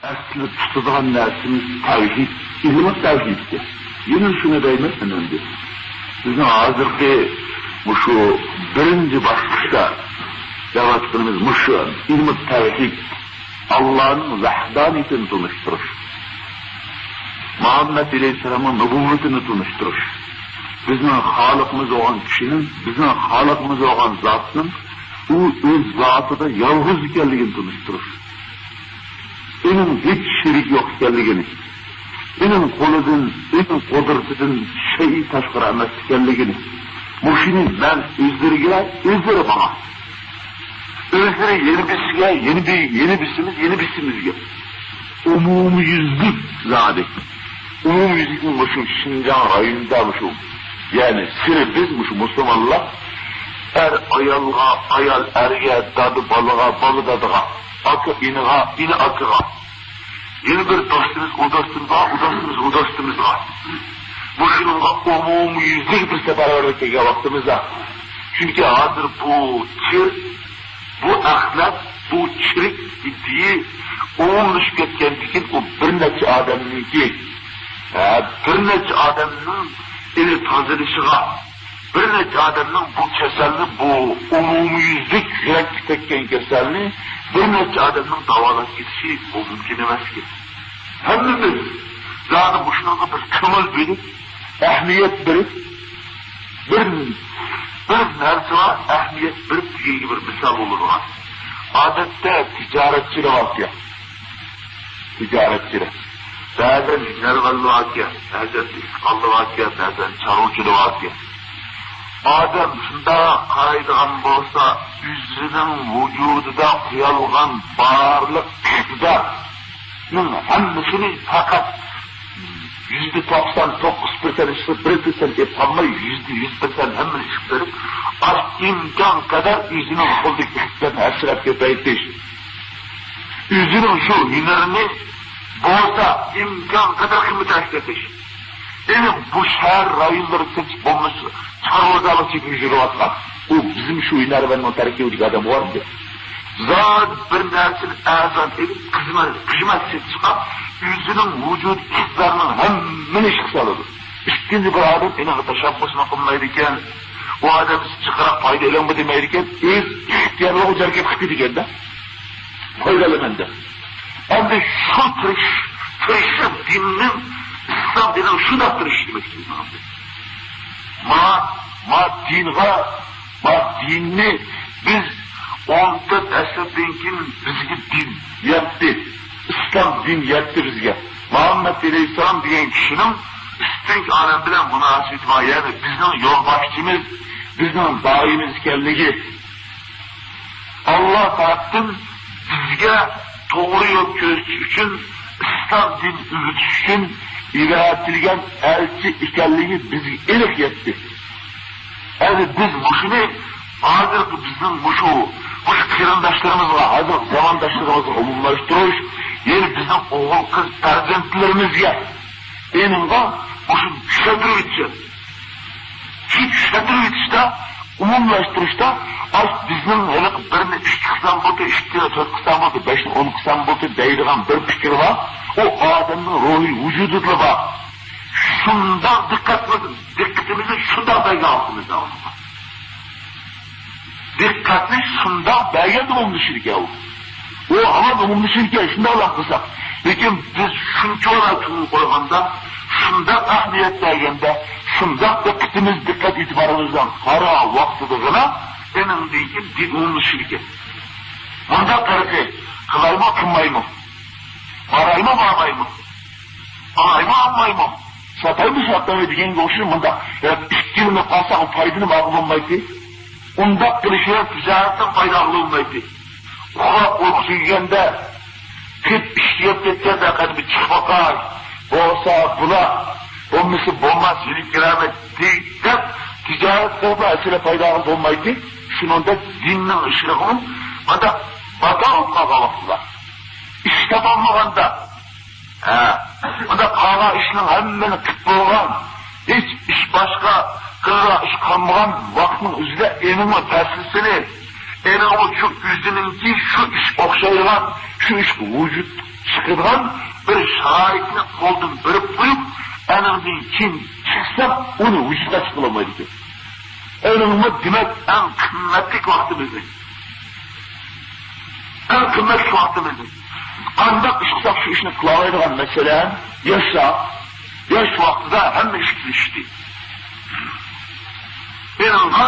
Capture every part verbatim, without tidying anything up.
ئەسلى تۇتىدىغان نەرسىمىز تەۋھىد، ئىلمى تەۋھىدكەن. يەنە شۇنى دەيمەن ئەمدى. بىزنىڭ ھازىرقى مۇشۇ بىرىنچى باسقۇچتا دەۋاتقىنىمىز مۇشۇ ئىلمى تەۋھىد، ئاللانىڭ ۋەھدانىيىتىنى تونۇشتۇرۇش، مۇھەممەد ئەلەيھىسسالامنىڭ نۇبۇۋۋىتىنى تونۇشتۇرۇش، بىزنىڭ خالىقىمىز بولغان كىشىنىڭ، بىزنىڭ خالىقىمىز بولغان زاتنىڭ ئۇ ئۆز زاتىدا يالغۇز ئىكەنلىكىنى تونۇشتۇرۇش. ئۇنىڭ ھېچ شېرىكى يوق ئىكەنلىكىنى، ئۇنىڭ قولىدىن، ئۇنىڭ قۇدرىتىدىن شەيئى تاشقىرى ئەمەس ئىكەنلىكىنى، مۇشۇنى مەن ئۆزلىرىگە، ئۆزلىرى ماڭا، ئۆزلىرى يەنە بىرسىگە، يەنە بىر، يەنە بىرسىمىز، يەنە بىرسىمىزگە ئومۇميۈزلۈك زادى. ئومۇميۈزلۈكنىڭ مۇشۇ شىنجاڭ رايونىدا مۇشۇ، يەنى سىرى بىز مۇشۇ مۇسۇلمانلار ئەر ئايالغا، ئايال ئەرگە، دادا بالىغا، بالا دادىغا، ئاكا ئىنىغا، ئىنى ئاكىغا، يەنە بىر دوستىمىز ئۇ دوستىمىزغا، ئۇ دوستىمىز ئۇ دوستىمىزغا، مۇشۇنىڭغا ئومۇميۈزلۈك بىر سەپەرۋەرلىك كەلگەن ۋاقتىمىزدا، چۈنكى ھازىر بۇ چىر، بۇ ئەخلەت، بۇ چىرىك ئىدىيە ئومۇملىشىپ كەتكەندىكىن، ئۇ بىر نەچچە ئادەمنىڭكى، ھە، بىر نەچچە ئادەمنىڭ ئېلى تازىلىشىغا، بىر نەچچە ئادەمنىڭ بۇ كېسەلنى، بۇ ئومۇميۈزلۈك يۈرەككە تەگكەن كېسەلنى بىر نەچچە ئادەمنىڭ داۋالاپ كېتىشى بۇ مۇمكىن ئەمەسكەن. ھەممىمىز زادى مۇشۇنىڭغا بىر كۆڭۈل بۆلۈپ، ئەھمىيەت بېرىپ، بىر، بىر نەرسىگە ئەھمىيەت بېرىپ دېگەنگە بىر مىسال بولىدىغان. ئادەتتە تىجارەتچىلەر باركەن. تىجارەتچىلەر. بەزەن ھۈنەرۋەنلەر باركەن، بەزەن دېھقانلار باركەن، بەزەن چارۋىچىلار باركەن. ئادەم شۇنداق قارايدىغان بولسا، ئۆزىنىڭ ۋۇجۇدىدا قويالغان بارلىق ئىقتىدارنىڭ ھەممىسىنى پەقەت يۈزدە توقسان توققۇز پىرسەنت ئىشقا، بىر پىرسەنت ئېلىپ قالماي، يۈزدە يۈز پىرسەنت ھەممىنى ئىشقا بېرىپ، ئاش ئىمكان قەدەر ئۆزىنىڭ قولىدىكى ئىقتىدارنى ھەسسىلەپ كۆپەيتىش. ئۆزىنىڭ شۇ ھۈنىرىنى بولسا ئىمكان قەدەر قىممەت ئەسكەرتىش. يەنى بۇ شەھەر رايونلىرى تىنچ بولمىسا، چارۋا زالى چېكىپ يۈرۈۋاتقان. ئۇ بىزمۇ شۇ ھۈنەرۋەننىڭ تەركىبىدىكى ئادەم بارمىدى؟ زادى بىر نەرسىنى ئەرزان ئېلىپ، قىممەت، قىممەت سېتىشقا ئۆزىنىڭ ۋۇجۇد ئىقتىدارىنىڭ ھەممىنى ئىشقا سالىدۇ. ئىككىنچى بىر ئادەم ئېنىڭغا تەشەببۇسمۇ قىلمايدىكەن، ئۇ ئادەم جىقراق پايدا ئېلىڭمۇ دېمەيدىكەن، ئۆز ئىختىيارلىقى جەرىكەت قىلىپ كېتىدىكەن-دە. پايدىلىنىمەن دەپ. ئەمدى شۇ تىرىش-، تىرىشىپ دىننىڭ، ئىسلام دىنىنىڭ شۇنداق تىرىشىش دېمەكچى. ما، ما دىنغا، ما دىننى بىز ئون تۆت ئەسىردىن كېيىن بىزگە دىن يەتتى. ئىسلام دىن يەتتى بىزگە. مۇھەممەد ئەلەيھىسسالام دېگەن كىشىنىڭ ئۈستۈنكى ئالەم بىلەن مۇناسىۋىتى بار. يەنى بىزنىڭ يولباشچىمىز، بىزنىڭ دائىيىمىز ئىكەنلىكى. ئاللا تەرەپتىن بىزگە توغرا يول كۆرسىتىش ئۈچۈن، ئىسلام دىن ئۆگىتىش ئۈچۈن ئەۋەتىلگەن ئەلچى ئىكەنلىكى بىزگە ئېنىق يەتتى. ئەمدى بىز مۇشۇنى ھازىرقى بىزنىڭ مۇشۇ، مۇشۇ قېرىنداشلىرىمىزغا، ھازىرقى زامانداشلىرىمىزغا ئومۇملاشتۇرۇش، يەنى بىزنىڭ ئوغۇل قىز پەرزەنتلىرىمىزگە، ئېنىڭغا مۇشۇنى چۈشەندۈرۈۋېتىش. شۇ چۈشەندۈرۈۋېتىشتە، ئومۇملاشتۇرۇشتا، ئاش بىزنىڭ ھېلىقى بىرنى ئۈچ قىلسام بولدى، ئىككىنى تۆت قىلسام بولدى، بەشنى ئون قىلسام بولدى دەيدىغان بىر پىكىر بار. ئۇ ئادەمنىڭ روھىي ۋۇجۇدىدا بار. شۇنداق دىققەتمىز-، دىققىتىمىزنى شۇنداق بەرگەن ۋاقتىمىزدا ئۇنىڭغا. دىققەتنى شۇنداق بەرگەندە ئومۇملىشىدىكەن ئۇ. ئۇ ھامان ئومۇملىشىدىكەن، شۇنداقلا قىلساق. لېكىن بىز شۇنچىۋالا كۆڭۈل قويغاندا، شۇنداق ئەھمىيەت بەرگەندە، شۇنداق دىققىتىمىز، دىققەت ئېتىبارىمىزنى قارىغان ۋاقتىدىغىلا ئېنىڭدىن كېيىن دىن ئومۇملىشىدىكەن. مۇنداق پەرقى قىلايمۇ، قىلمايمۇ؟ بارايمۇ، بارمايمۇ؟ ئالايمۇ، ئالمايمۇ؟ ساتايمۇ، ساتمايمۇ دېگەنگە ئوخشاش مۇنداق. يا ئىككىلىنىپ قالسا، ئۇ پايدىنى ئالغىلى بولمايتتى. ئۇنداق قىلىش بىلەن تىجارەتتىن پايدا ئالغىلى بولمايتتى. ئۇخلاپ ئۇيقۇسى كەلگەندە، كېلىپ ئىشتىياق كەتكەندە، قېنى بىر چىقىپ باقاي. بولسا بولا، بولمىسا بولماس، يېنىپ كېلەرمەن دەپ، تىجارەت قىلىپ ئەسلى پايدا ئالغىلى بولمايتتى. شۇنىڭدەك دىننىڭ ئىشلىرىغىمۇ مانداق ماتا بولۇپ قالغان ۋاقىتلار. ئىش تاپالمىغاندا، ھە، ئۇنداق قالغان ئىشنىڭ ھەممىنى قىلىپ بولغان، ھېچ ئىش باشقا قىلىدىغان ئىش قالمىغان ۋاقىتنىڭ ئۆزىدە ئېنىڭمۇ تەسلىسىنى، ئېنىڭمۇ شۇ ئۆزىنىڭكى شۇ ئىش ئوخشايدىغان، شۇ ئىشقا ۋۇجۇد چىقىدىغان بىر شارائىتنى قولدىن بېرىپ قويۇپ، ئانىڭدىن كېيىن چىقساق، ئۇنى ۋۇجۇدقا چىقىرالمايدىكەن. ئۇنىڭمۇ، دېمەك، ئەڭ قىممەتلىك ۋاقتىمىزنى، ئەڭ قىممەتلىك ۋاقتىمىزنى قانداق ئىش قىلساق، شۇ ئىشنى قىلالايدىغان، مەسىلەن، ياشلار ياش ۋاقتىدا ھەممە ئىش كېلىشتى. ئېنىڭغا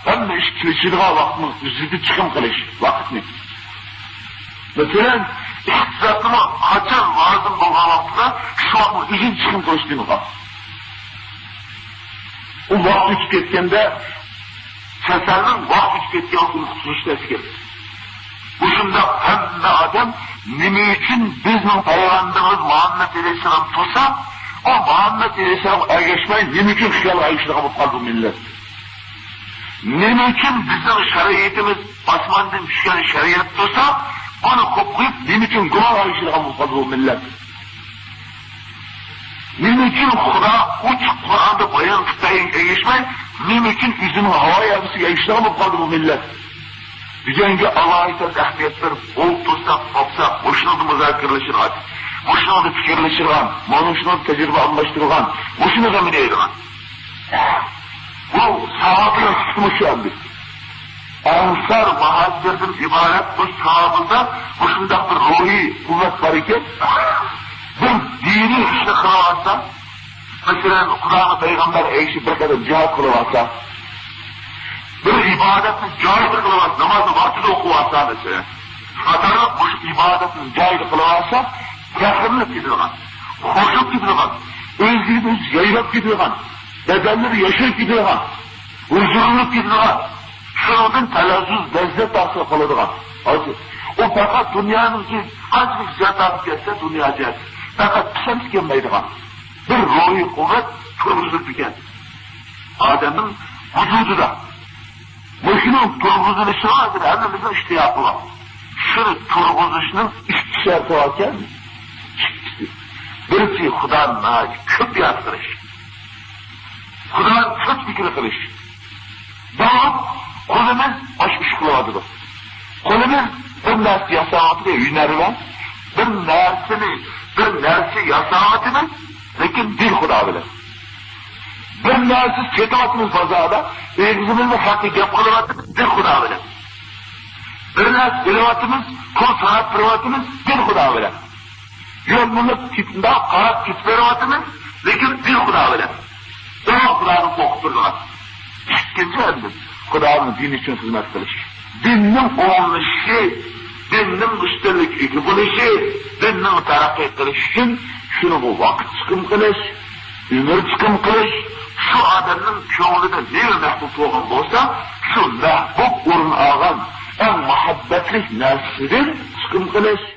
ھەممە ئىش كېلىشىدىغان ۋاقىتنىڭ ئۆزىدە چىقىم قىلىش ۋاقىتنى. مەسىلەن، ئىقتىسادنىمۇ قاچان لازىم بولغان ۋاقتىدا شۇ ۋاقىتنىڭ ئۆزىدە چىقىم قىلىش دېمىغان. ئۇ ۋاقىت ئۆتۈپ كەتكەندە، كېسەلنىڭ ۋاقىت ئۆتۈپ كەتكەن ۋاقتىدىن قۇتۇلۇش دەرسى كېرەك. مۇشۇنداق ھەممە ئادەم نېمە ئۈچۈن بىزنىڭ پەيغەمبىرىمىز مۇھەممەد ئەلەيھىسسالام تۇرسا، ئۇ مۇھەممەد ئەلەيھىسسالامغا ئەگەشمەي، نېمە ئۈچۈن خىيالغا ئەگىشىدىغان بولۇپ قالدى بۇ مىللەت؟ نېمە ئۈچۈن بىزنىڭ شەرىئىتىمىز ئاسماندىن چۈشكەن شەرىئەت تۇرسا، بۇنى قوپقۇيۇپ، نېمە ئۈچۈن گۇمانغا ئەگىشىدىغان بولۇپ قالدى بۇ مىللەت؟ نېمە ئۈچۈن خۇدا ئوچۇق قۇرئاندا بايان قىلىپ بەرگەنگە ئەگىشمەي، نېمە ئۈچۈن ئۆزىنىڭ ھاۋايى ھەۋىسىگە ئەگىشىدىغان بولۇپ قالدى بۇ مىللەت؟ دېگەنگە ئالاھىدە ئەھمىيەت بېرىپ، ئولتۇرساق، باقساق، مۇشۇنىڭدا مۇزاكىرىلىشىدىغان، مۇشۇنىڭدا پىكىرلىشىدىغان، مانا شۇنىڭدا تەجرىبە ئالماشتۇرىدىغان، مۇشۇنى غېمىنى يەيدىغان. بۇ ساھابىلەر تۇتمۇشى ئەمدى. ئەنسار مۇھاجىردىن ئىبارەت بۇ ساھابىلەردە مۇشۇنداق بىر روھىي قۇۋۋەت بار ئىكەن، بىر دىنىي ئىشنى قىلىۋاتسا، مەسىلەن، خۇدانىڭ پەيغەمبەر ئەگىشىپ بىر قەدەم جىھاد قىلىۋاتسا، بىر ئىبادەتنى جايىدا قىلىۋاتسا، نامازنى ۋاقتىدا ئوقۇۋاتسا، مەسىلەن، قاتارلىق مۇشۇ ئىبادەتنى جايىدا قىلىۋاتسا، پەخىرلىنىپ كېتىدىغان، خوشلۇق كېتىدىغان، ئۆزلۈكىدىن يايراپ كېتىدىغان، بەدەنلىرى ياشاپ كېتىدىغان، ھۇزۇرلىنىپ كېتىدىغان، شۇنىڭدىن تەلەززۇز، لەززەت ھاسىل قىلىدىغان. ھازىر ئۇ پەقەت دۇنيانىڭ ئىچىدە قانچىلىك زىيان تارتىپ كەتسە، دۇنيا جەھەتتە پەقەت پىسەنتى كەلمەيدىغان بىر روھىي قۇۋۋەت تۇرغۇزۇلىدىكەن ئادەمنىڭ ۋۇجۇدىدا. مۇشۇنىڭ تۇرغۇزۇلۇشىغا ھازىر ھەممىمىزنىڭ ئىشتىياقى بار. شۇنى تۇرغۇزۇشنىڭ ئىككى شەرتى باركەن. ئىككىسى. بىرسى، خۇدانى ناھايىتى كۆپ ياد قىلىش. خۇدانى كۆپ زىكىر قىلىش. داۋام قولىمىز باشقا ئىش قىلىۋاتىدۇ. قولىمىز بىر نەرسە ياساۋاتىدۇ، ھۈنەر بىلەن. بىر نەرسىنى، بىر نەرسە ياساۋاتىمىز، لېكىن بىر خۇدا بىلەن. بىر نەرسە سېتىۋاتىمىز بازاردا، ئېغىزىمىزنى ھەققى گەپ قىلىۋاتىمىز بىر خۇدا بىلەن. بىر نەرسە ئېلىۋاتىمىز، پۇل ساناپ بېرىۋاتىمىز بىر خۇدا بىلەن. يول مېڭىپ كېتىنداق قاراپ كېتىپ بېرىۋاتىمىز، لېكىن بىر خۇدا بىلەن. بىر خۇدانى قورقۇپ تۇرىدىغان. ئىككىنچى ئەمدى خۇدانىڭ دىنى ئۈچۈن خىزمەت قىلىش. دىننىڭ ئوڭلىشىشى، دىننىڭ ئۈستۈنلۈككە ئىگە بولۇشى، دىننىڭ تەرەققىي قىلىشى ئۈچۈن شۇنىڭغا ۋاقىت چىقىم قىلىش، ئۆمۈر چىقىم قىلىش، شۇ ئادەمنىڭ كۆڭلىدە نېمە مەھبۇب بولغان بولسا، شۇ مەھبۇب ئورۇن ئالغان ئەڭ مۇھەببەتلىك نەرسىدىن چىقىم قىلىش.